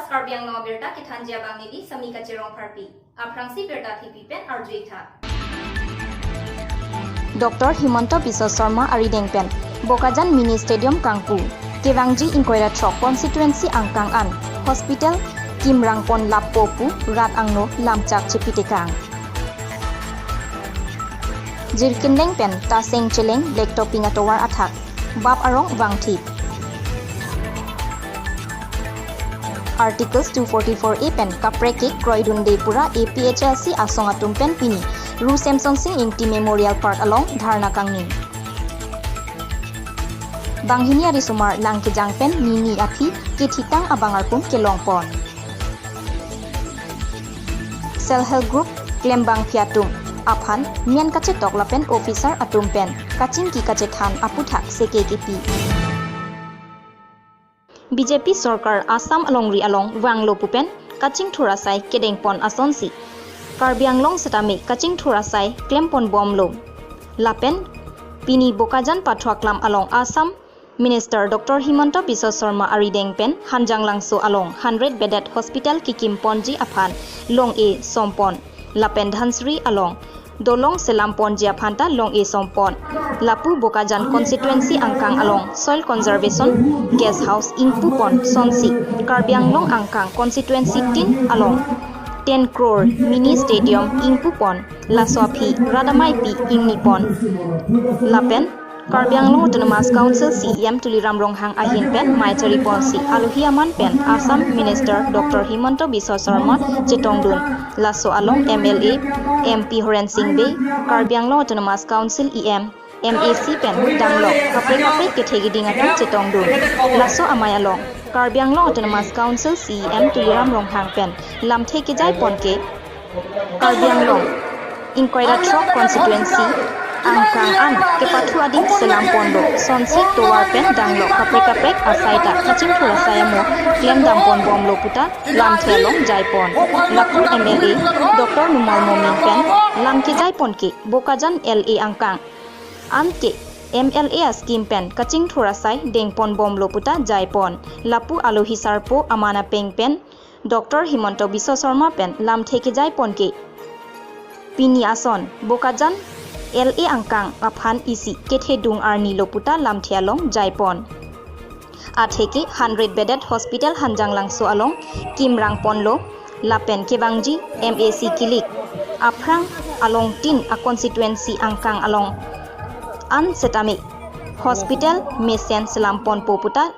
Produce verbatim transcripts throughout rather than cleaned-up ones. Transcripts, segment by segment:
Karbi Anglong abirta kethanji abang neli Samika Cherong Pharpi. Aphrangsi birta thipi pen arju-ik tha. Doctor Himanta Biswa Sarma arideng pen Bokajan Mini Stadium kangpu, kevangji ingkoi ra throk constituency angkang an hospital kimrang pon lapo pu rat angno lamchak chepitekang. Jirkindeng pen Taseng Cheleng Black Topping atovar athak bap arong vangthip. Articles two forty-four A pen kaprek ke kroidunde pu ra A P H L C asong atum pen pini Ru Semson Sing Ingti Memorial Park along dharna kangni. Banghini arisomar lang kejang pen nini aphi kethitang abang arpum kelong pon. Self Help Group klembangpi atum aphan men kachetok lapen officer atum pen kachingki kachethan aputhak seke kipi. B J P sorkar Assam alongri along vanglo pu pen kachingthur asai kedeng pon asonsi Karbi Anglong setame kachingthur asai klem pon bomlo. Lapen pini Bokajan Pathuaklam along Assam Minister Doctor Himanta Biswa Sarma arideng pen Hanjanglangso along hundred bedded hospital kekim ponji aphan long-e som pon. Lapen Dhansiri along dolong selam ponji aphan ta long-e som pon. Lapu Bokajan constituency angkang along soil conservation guest house ingpu pon sonsi Karbi Anglong angkang constituency tin along ten crore mini stadium ingpu pon. Laso aphi rat ameipi ingni pon. Lapen Karbi Anglong Autonomous Council C E M Tuliram Ronghang ahin pen mei chari ponsi alohi aman pen Assam Minister Doctor Himanta Biswa Sarma chetongdun. Laso along M L A, M P Horen Sing Bey, Karbi Anglong Autonomous Council E M, M A C pen danglok kaprek kaprek kethe keding atum chetongdun. Laso amei along Karbi Anglong Autonomous Council C E M Tuliram Ronghang pen lamthe kejai pon ke Karbi Anglong ingkoi ra throk constituency angkang an kepathu adim selam ponlo sonsi tovar pen danglok kaprek kaprek asai ta kachingthur asai amo klem dam pon bomlo puta lamthe along jai pon. Lapu M L A Doctor Numal Momin pen lam kejai pon ke Bokajan L A angkang an ke M L A a scheme pen kachingthur asai deng pon bomlo puta jai pon. Lapu alohi sarpo aman apeng pen Doctor Himanta Biswa Sarma pen lamthe kejai pon ke pini ason Bokajan L A angkang aphan isi kethedung arni lo puta lamthe along jai pon. Atheke hundred bedded hospital Hanjanglangso along kimrang ponlo lapen kevangji M A C kilik aphrang along tin a constituency angkang along an setame hospital mesen selam ponpo puta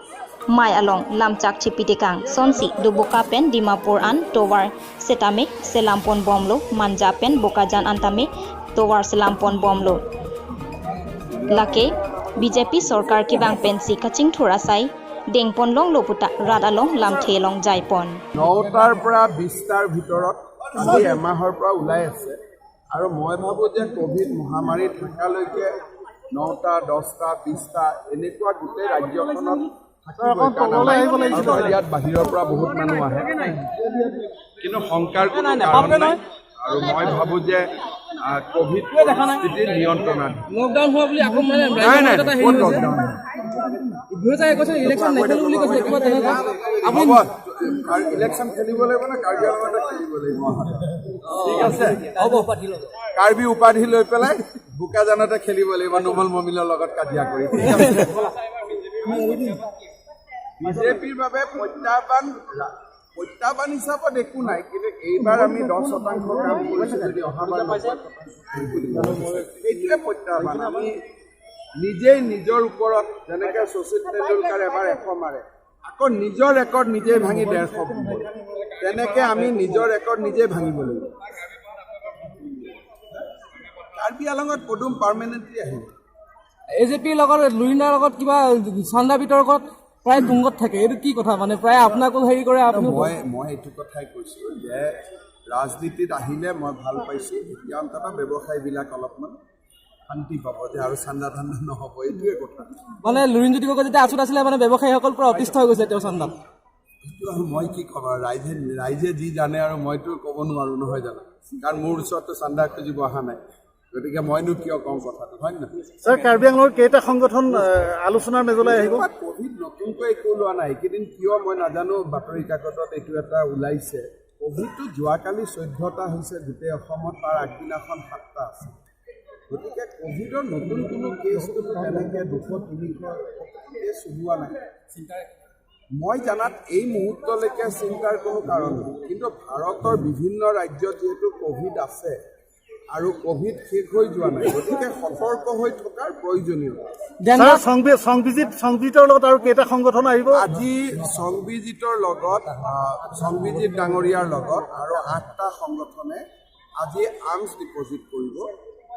mei along lamchak chepitekang sonsi Doboka pen Dimapur an tovar setame selam pon bomlo, Manja pen Bokajan an tame tovar selam pon bomlo. Lake B J P sorkar kevang pensi kachingthur asai deng pon longlo puta rat along lamthe along jai pon. নটাৰ পৰা বিশটাৰ ভিতৰত আজি এমাহৰ পৰা ওলাই আছে। আৰু মই ভাবোঁ যে কভিড মহামাৰী থকালৈকে নটা, দহটা, বিশটা এনেকুৱা গোটেই ৰাজ্যখনত থাকিবই। কাৰণ আমাৰ ইয়াত বাহিৰৰ পৰা বহুত মানুহ আহে, কিন্তু শংকাৰ কোনো কাৰণ নাই। আৰু মই ভাবোঁ যে আহ, কভিড পৰিস্থিতি নিয়ন্ত্ৰণাধীন। লকডাউন হোৱা বুলি আকৌ মানে নাই, নাই, ক'ত লকডাউন? দুহেজাৰ একৈশত ইলেকশ্যন নেখেলো বুলি কৈছিলে, কিবা তেনেকুৱা। আপুনি হ'ব, কাৰ-, ইলেকশ্যন খেলিব লাগিব নে কাৰ্বি আংলঙতে খেলিব লাগিব? ঠিক আছে, হ'ব। কাৰ্বি উপাধি লৈ পেলাই বোকাজানতে খেলিব লাগিব নুমল মমিলৰ লগত কাজিয়া কৰি। ঠিক আছে? বিজেপিৰ বাবে প্ৰত্যাহ্বান, প্ৰত্যাহ্বান হিচাপত একো নাই, কিন্তু এইবাৰ আমি দহ শতাংশ কাম কৰিছোঁ, যদি অহাবাৰ নকৰে, এইটোৱে প্ৰত্যাহ্বান। আমি নিজেই নিজৰ ওপৰত, যেনেকে শচীন তেণ্ডুলকাৰে এবাৰ এশ মাৰে, আকৌ নিজৰ ৰেকৰ্ড নিজেই ভাঙি ডেৰশ ভাঙিব। তেনেকে আমি নিজৰ ৰেকৰ্ড নিজেই ভাঙিব লাগিব। কাৰ্বি আংলঙত পদুম পাৰ্মানেণ্টলি আহিব। এ জে পিৰ লগত, লুৰিণৰ লগত কিবা চান্দা বিতৰ্কত প্ৰায় তুংগত থাকে, এইটো কি কথা? মানে প্ৰায় আপোনাকো হেৰি কৰে, আপুনি মই, মই এইটো কথাই কৈছোঁ যে ৰাজনীতিত আহিলে মই ভাল পাইছোঁ, এতিয়া অন্ততঃ ব্যৱসায়ীবিলাক অলপমান শান্তি পাব যে আৰু চান্দা ধান্দা নহ'ব, এইটোৱে কথা। মানে লুৰিণজ্যোতি গগৈ যেতিয়া আছুত আছিলে, মানে ব্যৱসায়ীসকল পূৰা অতিষ্ঠ হৈ গৈছে তেওঁৰ চান্দাত। এইটো আৰু মই কি ক'ম আৰু, ৰাইজে, ৰাইজে যি জানে আৰু মইতো ক'ব নোৱাৰোঁ, নহয় জানো? কাৰণ মোৰ ওচৰততো চান্দা খুজিব অহা নাই। গতিকে মইনো কিয় কম কথাটো, হয় নে নহয়? ছাৰ, কাৰ্বি আংলঙৰ কেইটা সংগঠন আহ, আলোচনাৰ মেজলৈ আহিব? ক'ভিড নতুনকৈ একো ওলোৱা নাই। এইকেইদিন কিয় মই নাজানো, বাতৰি কাকতত এইটো এটা ওলাইছে। ক'ভিডটো যোৱাকালি চৈধ্যটা হৈছে গোটেই অসমত, তাৰ আগদিনাখন সাতটা আছে। গতিকে ক'ভিডৰ নতুন কোনো কেছটো তেনেকে দুশ তিনিশ কেছ ওলোৱা নাই। মই জানাত এই মুহূৰ্তলৈকে চিন্তাৰ কোনো কাৰণ নাই, কিন্তু ভাৰতৰ বিভিন্ন ৰাজ্যত যিহেতু ক'ভিড আছে আৰু ক'ভিড শেষ হৈ যোৱা নাই, গতিকে সতৰ্ক হৈ থকাৰ প্ৰয়োজনীয়তা। ছাৰ, সংবি- সংবিজিত সংবিজিতৰ লগত আৰু কেইটা সংগঠন আহিব? আজি সংবিজিতৰ লগত আহ, সংবিজিত ডাঙৰীয়াৰ লগত আৰু আঠটা সংগঠনে আজি আৰ্মছ ডিপজিট কৰিব।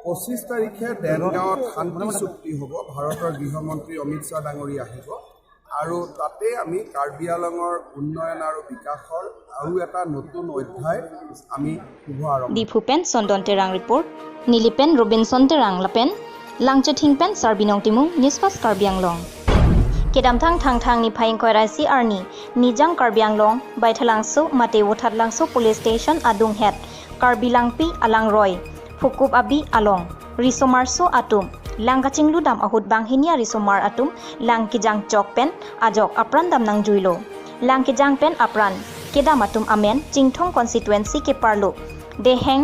পঁচিছ তাৰিখে দেনগাঁৱত শান্তি চুক্তি হ'ব, ভাৰতৰ গৃহমন্ত্ৰী অমিত শ্বাহ ডাঙৰীয়া আহিব আৰু তাতে আমি কাৰ্বি আংলঙৰ উন্নয়ন আৰু বিকাশৰ আৰু এটা নতুন অধ্যায় আমি শুভ আৰম্ভ Diphu pen Sondon Terang report, neli pen Robinson Terang lapen Langchething pen Sarbinong Timung, Newsfast Karbi Anglong. Kedamtang Thangthang niphai ingkoi ra isi arni, Nijang Karbi Anglong, Baithalangso mate Vothatlangso Police Station adunghet, Karbi Langpi alangroi, Phukup Abi along, risomarso atum lang kachingludam ahut banghini arisomar atum lang kejang chok pen ajok apran dam nangjuilo. Lang kejang pen apran kedam atum amen Chinthong constituency keparlo Deheng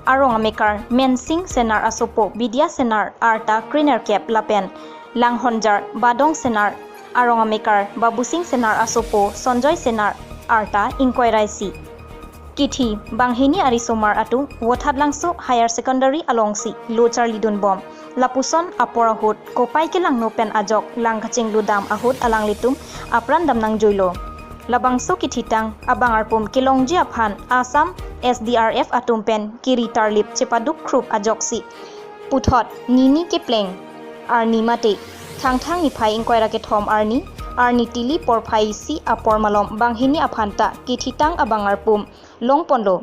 arong amekar Mensing Senar asopo Bidya Senar arta krenerkep lapen Langhonjar Badong Senar arong amekar Babusing Senar asopo Sonjoy Senar arta ingkoi ra isi. Kithi banghini arisomar atum Vothatlangso Higher Secondary alongsi lo charlidunbom. Lapuson apor ahut kopai kelangno pen ajok lang kachingludam ahut alanglitum apran dam nangjuilo. Labangso kithitang abang arpum kelongji aphan Assam S D R F atum pen kiri tarlip chepaduk khrup ajoksi puthot nini kepleng arni mate Thangthang niphai ingkoi ra kethom arni, arni tili porphai isi apor malom banghini aphanta kithitang abang arpum longponlo.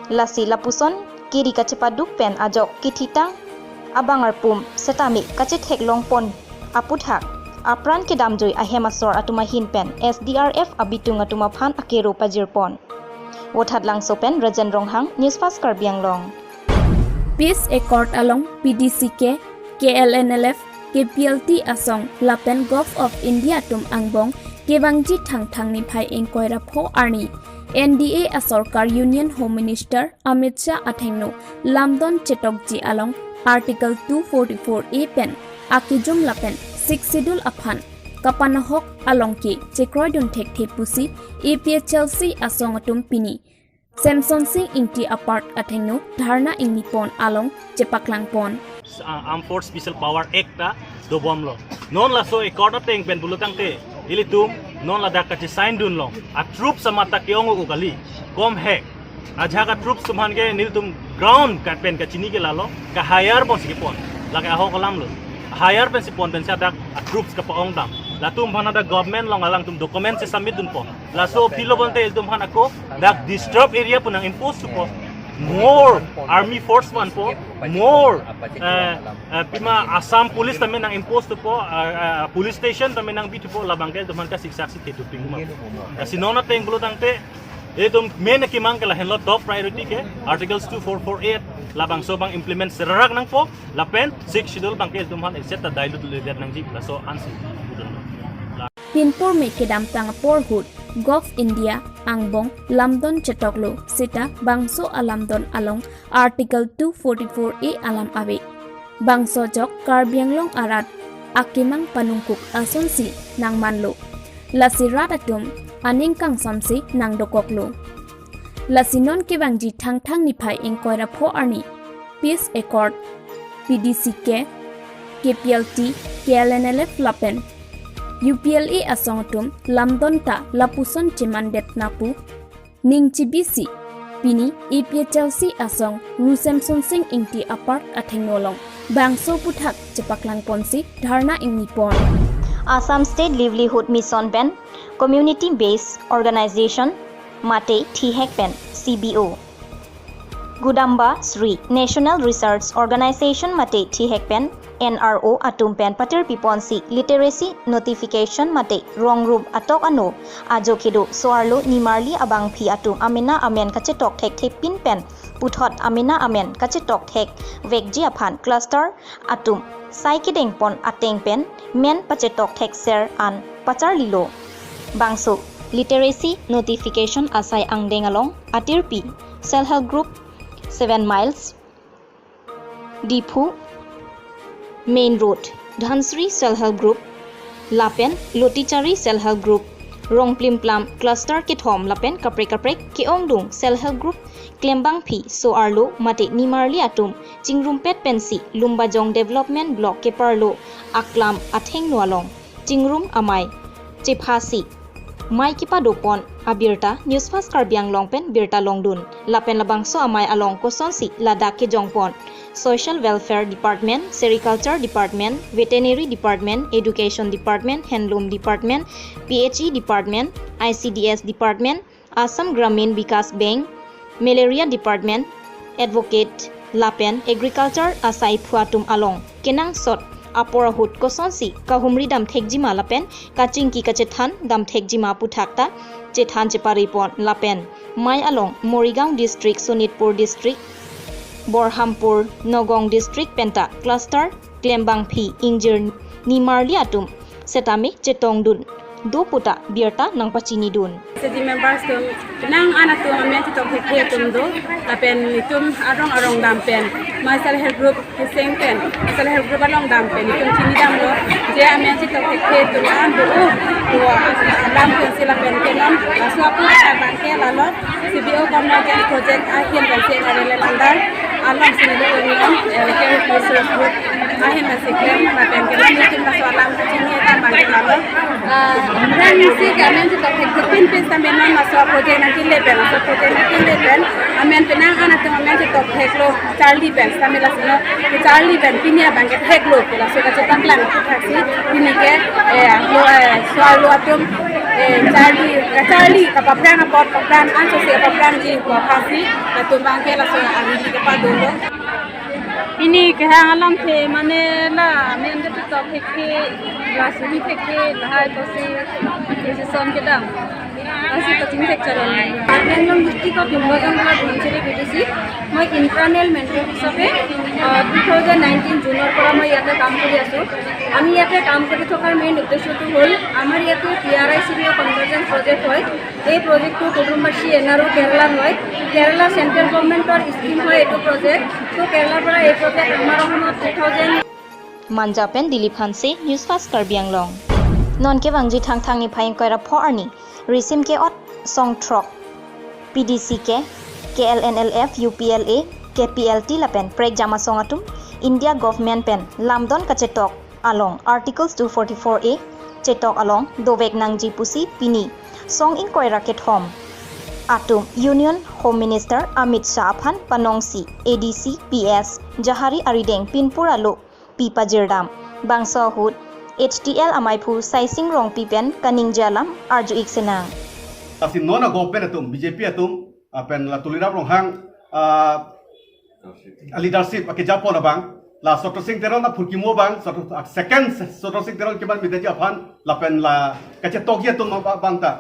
Lasi lapuson kiri kachepaduk pen ajok kithitang abang arpum setame kachethek longpon aputhak apran kedamjui ahem asor atum ahin pen S D R F abitung atum aphan akero pajirpon. Vothatlangso pen Rajen Ronghang, Newsfast Karbi Anglong. Peace Accord along P D C K, K L N L F, K P L T asong lapen Govt of India atum angbong kevangji Thangthang niphai ingkoi ra pho arni N D A asorkar Union Home Minister Amit Shah athengno lamdon chetokji along Article two forty-four A pen akejum lapen Sixth Schedule aphan kapanahok along ke chekroidun thekthe pusi A P H L C asong atum pini Semson Sing Ingti apart athengno dharna ingnipon along chepaklangpon. Armed Force Special Power Act ta dobomlo. Non laso accord ateng pen pulo tangte ilitum non ladak kachesign dunlong. A troops amat ta ke-ong-o kali. Kom he. Ajahak a troops atum aphan ke nelitum ground ka pen kachini ke lalo, ka hire ponsi kepon. Lake ahok alamlo. Hire pensi pon pensi adak a troops kapa-ongdam. Latum aphan adak government along alangtum document si submit dunpo. Laso aphi lo bonta ilitum aphan ako dak disturbed area pu nang-impose thupo. More army force vanpo, more eh, eh, pima Assam police tame nang-impose thupo, eh, eh, police station tame nangbi thupo, labang ke ilitum aphan kasiksak si thekthe pingma. Lasi non ateng pulo tangte ilitum main akemang ke lahenlo, top priority ke Articles two four four A labangso abang implement serak nangpo, lapen Sixth Schedule abang ke ilitum aphan accept ta dilute le det nangji, laso ansi pudunlo. Pinpur me kedamtang apor ahut Govt of India angbong lamdon chetoklo seta bangso alamdon along Article two forty-four A alam ave. Bangso ajok Karbi Anglong arat akemang panungkuk asonsi nangmanlo. Lasi rat atum aning kangsamsi nangdokoklo. Lasi non kevangji Thangthang niphai ingkoi ra pho arni Peace Accord, P D C K, K P L T, K L N L F lapen U P L A asong atum lamdon ta lapuson chemandetna pu ning chibisi pini A P H L C asong Ru Semson Sing Ingti apart athengno along bangso aputhak chepaklangponsi dharna ingnipon. Assam State Livelihood Mission pen Community Based Organization mate thihek pen C B O, Gudamba Sri National Research Organization mate thihek pen N R O atum pen patir piponsi literacy notification mate rong rum atok ano ajo kedo so-arlo nimarli abangpi atum amena amen kachetok thekthe pin pen puthot amena amen kachetok thek vekji aphan cluster atum sai kedeng pon ateng pen men pachetok thek ser an pacharlilo. Bangso literacy notification asai angdeng along atirpi Self Help Group Seven Miles, Diphu Main Road, Dhansiri Self Help Group lapen Lotichari Self Help Group, Rongplimplam Cluster kethom lapen kaprek kaprek ke-ongdung Self Help Group klembangpi so-arlo mate nimarli atum chingrumpet pensi Lumbajong Development Block keparlo aklam athengno along chingrum amei chephasi mei kepadopon abirta News Fast Karbi Anglong pen birta longdun. Lapen labangso amei along kosonsi ladak kejongpon Social Welfare Department, Sericulture Department, Veterinary Department, Education Department, Handloom Department, P H E Department, I C D S Department, Assam Gramin Vikas Bank, Malaria Department, Advocate lapen Agriculture asai phu atum along kenangsot apor ahut kosonsi kahumri dam thekjima lapen kachingki kachethan dam thekjima puthak ta chethan cheparipon lapen mei along Morigaon District, Sonitpur District, Borhampur, Nagaon District penta cluster klembangpi ingjir nimarli atum setame chetongdun do puta birta nangpachinidun. S H G members atum, penang an atum amen chetok thekthe atum do, lapen itum arong arong dam pen, mei Self Help Group keseng pen, Self Help Group along dam pen itum chinidamlo, je amen chetok thekthe atum an do, do alam pensi lapen ke non, laso apu abang ke lalo, C B O Convergence Project ahin pensi arele landar along sini lo non, eh, ke resource group ahin pensi ke lapen ke non itum laso alam kachinidam abang ke lalo. Ah, rang si ke amen chetok thekthe pin pin sampai non laso project nangkele pen, laso project nangkele pen, amen penang an atum amen chetok theklo charli pen, sampai laso no charli pen pini abang ke theklo, laso kachepaklang aputhaksi pini ke, eh, lo, eh, so-arlo atum, eh, charli, charli kapaphrang apot paphrang anso si kapaphrangji aputhaksi latum abang ke laso ari ni kepadolo. Pini kehang alamthe mane la amen chetok thekthe, la suri thekthe, lahai kosi decision kedam. Lasi kaching thek chalon. Karbi Anglong district of Lumbajong block Dhansiri B D C, মই internal mentor হিচাপে, আহ, two thousand nineteen জুনৰ পৰা মই ইয়াতে কাম কৰি আছোঁ। আমি ইয়াতে কাম কৰি থকাৰ মেইন উদ্দেশ্যটো হ'ল, আমাৰ ইয়াতে P R I C B O' convergence project হয়। এই প্ৰজেক্টটো কুডুমবাচি এন আৰ অ' কেৰালাৰ হয়। কেৰালা চেণ্ট্ৰেল গভৰ্ণমেণ্টৰ স্কিম হয় এইটো প্ৰজেক্ট। তো কেৰালাৰ পৰা এই প্ৰজেক্ট আমাৰ অসমত two thousand Manja pen Dilip Hanse, News Fast Karbi Anglong. Non kevangji Thangthang niphai ingkoi ra pho arni, risim ke-ot song throk, P D C K, K L N L F, U P L A, K P L T lapen prekjam asong atum, India government pen lamdon kachetok along Articles two forty-four A chetok along dovek nangji pusi pini song ingkoi ra kethom atum Union Home Minister Amit Shah aphan panongsi A D C P S Jahari arideng pinpur alo pi pajirdam. Bangso ahut H T L amaiphu Saising Rongpi pen kaningje alam arju-ik sinang. Lasi non a government atum, B J P atum, ah, pen la Tuliram Ronghang, ah, a leadership akejapon abang, la Sotro Sing Teron aphurkimo abang, Sotro, ah, second Sotro Sing Teron keman medaji aphan, lapen la kachetokji atum abang, abang ta,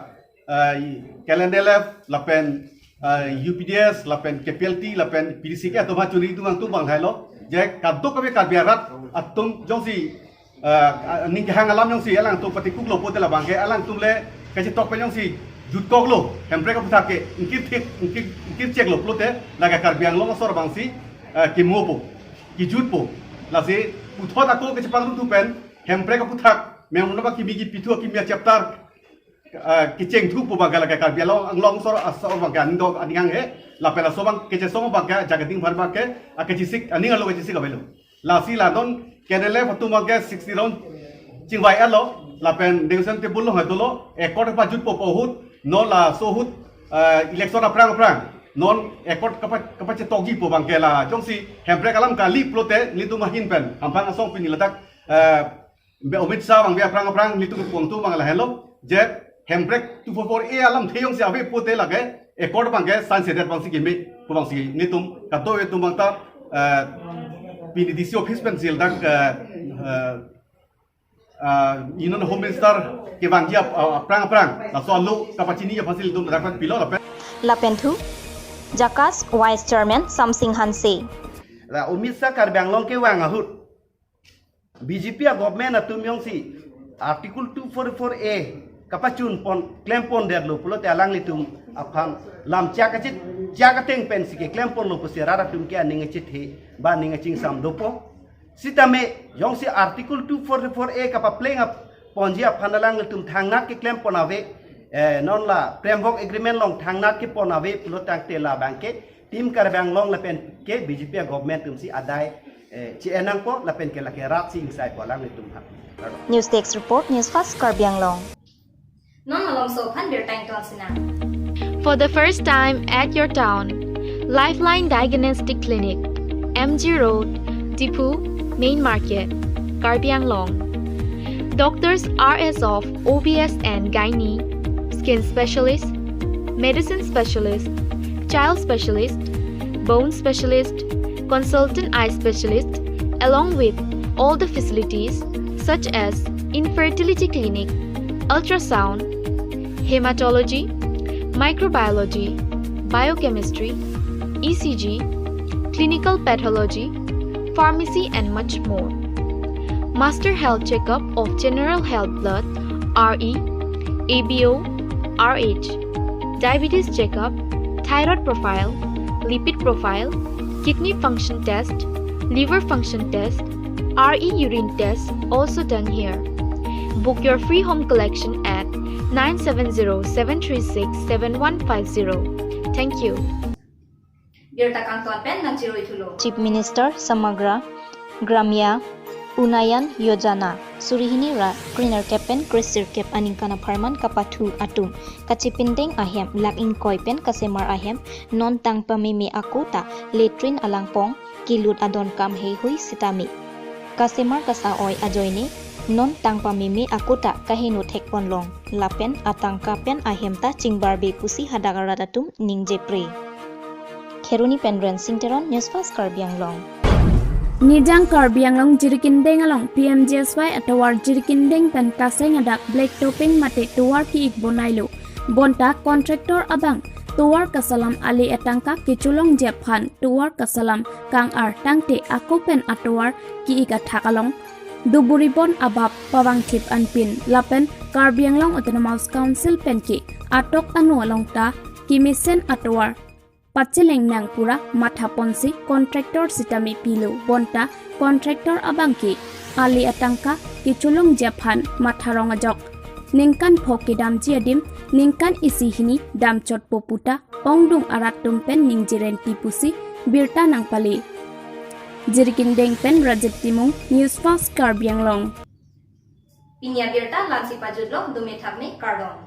ah, K L N L F, lapen, ah, U P D S, lapen K P L T, lapen P D C K atum ha chunidun angtum abang hailo. Je kadokave Karbi arat atum jongsi, ah, ning kehang alam jongsi alangtum patikuklo pulote labang ke alangtum le kachetok pen jongsi jutkoklo, Hemprek aphuthak ke ingkir thik, ingkir, ingkir cheklo pulote lake Karbi Anglong asor abangsi, ah, kemopo, kejutpo. Lasi puthot ako kachepangrum thu pen Hemprek aphuthak meng unaba kimi kipithu kimi a chapter, ah, kecheng thupo abang ke lake Karbi Anglong, Anglong asor, asor abang ke aning do, aning hanghe, lapen laso abang kechesong abang ke jagading phan abang ke, ah, kechesik, aning alo kechesik avelo. Lasi la non K N L F atum abang ke sixty round chingvai alo, lapen negotiation table along hai dolo, accord pajutpo pu ahut, non laso ahut, ah, election aphrang aphrang, non accord kapa-, kapachetokji pu abang ke la jongsi Hemprek alam kali pulote nelitum ahin pen, hamphang asong pini ladak, ah, Be Amit Shah abang be aphrang aphrang nelitum kepong atum abang lahenlo, je Hemprek two four four A alamthe jongsi ave pulote lake accord abang ke sign sedet abangsi keme pu abangsi nelitum kadokave atum abang ta, eh, pini D C office pen sil dak, eh, eh, ah, Union Home Minister kevangji ap-, ah, aphrang aphrang laso alo kapachini aphansi nelitum dak pilo lapen. Lapen thu JACAS Vice Chairman Samsing Hanse. La Amit Shah Karbi Anglong kevang ahut B J P a government atum jongsi Article two forty-four A kapachun pon, klem pondetlo pulote alanglitum aphan lam chak achit, chak ateng pensi keklem ponlo pusi rat atum ke aning achethe ba aning achingsam dopo. Sitame jongsi Article two forty-four A kapapleng ap ponji aphan alanglitum thangnat keklem pon ave, eh, non la framework agreement along thangnat kepon ave pulo tangte labang ke Team Karbi Anglong lapen ke B J P a government atumsi adai, eh, chi-en nangpo lapen ke lake rat si ingsaipo alanglitum aphan. News Desk Report, News Fast Karbi Anglong. Non malomso aphan birta ingtonsinang. For the first time at your town, Lifeline Diagnostic Clinic, M G Road, Diphu, Main Market, Karbi Anglong. Doctors are as of O B S and Gynae, Skin Specialist, Medicine Specialist, Child Specialist, Bone Specialist, Consultant Eye Specialist, along with all the facilities such as Infertility Clinic, Ultrasound, Hematology, Microbiology, Biochemistry, E C G, Clinical Pathology, Pharmacy and much more. Master health checkup of general health, blood, R E, A B O, R H, diabetes checkup, thyroid profile, lipid profile, kidney function test, liver function test, R E urine test also done here. Book your free home collection at nine seven zero seven three six seven one five zero. Thank you. Birta kangton pen nangchiruithulo. Chief Minister Samagra Gramya Unnayan Yojana suri hini ra krenerkep pen kresirkep aningkan apharman kapathu atum kachipindeng ahem lakh ingkoi pen kasemar ahem non tang pameme ako ta latrine alangpong kilut adonkam heihui sitame kasemar kasa-oi ajoine non tang pameme ako ta kaheno thekponlong lapen atangka pen ahem ta chingbarbe pusi hadak arat atum ningjepre. Kheroni pen Rensing Teron, News Fast Karbi Anglong. Nijang Karbi Anglong Jirikindeng along P M G S Y atovar Jirikindeng pen Kaseng adak black topping mate tovar ki-ik bonailo. Bonta contractor abang tovar kasalam ali atangka kecholongji aphan tovar kasalam kang-ar tangte ako pen atovar ki-ik athak along duburi bon abap pavangthip anpin lapen Karbi Anglong Autonomous Council pen ke atok anu along ta kemesen atovar pacheleng nang pura mathaponsi contractor sitame pilo bonta contractor abang ke ali atangka kecholongji aphan matharong ajok. Ningkan pho kedamji adim ningkan isi hini damchotpo puta ongdung arat atum pen ningjirenti pusi birta nangpale. Jirikindeng pen Rajit Timung, News Fast Karbi Anglong. Pini abirta la-ansi pajutlo, dome thakme, kardom.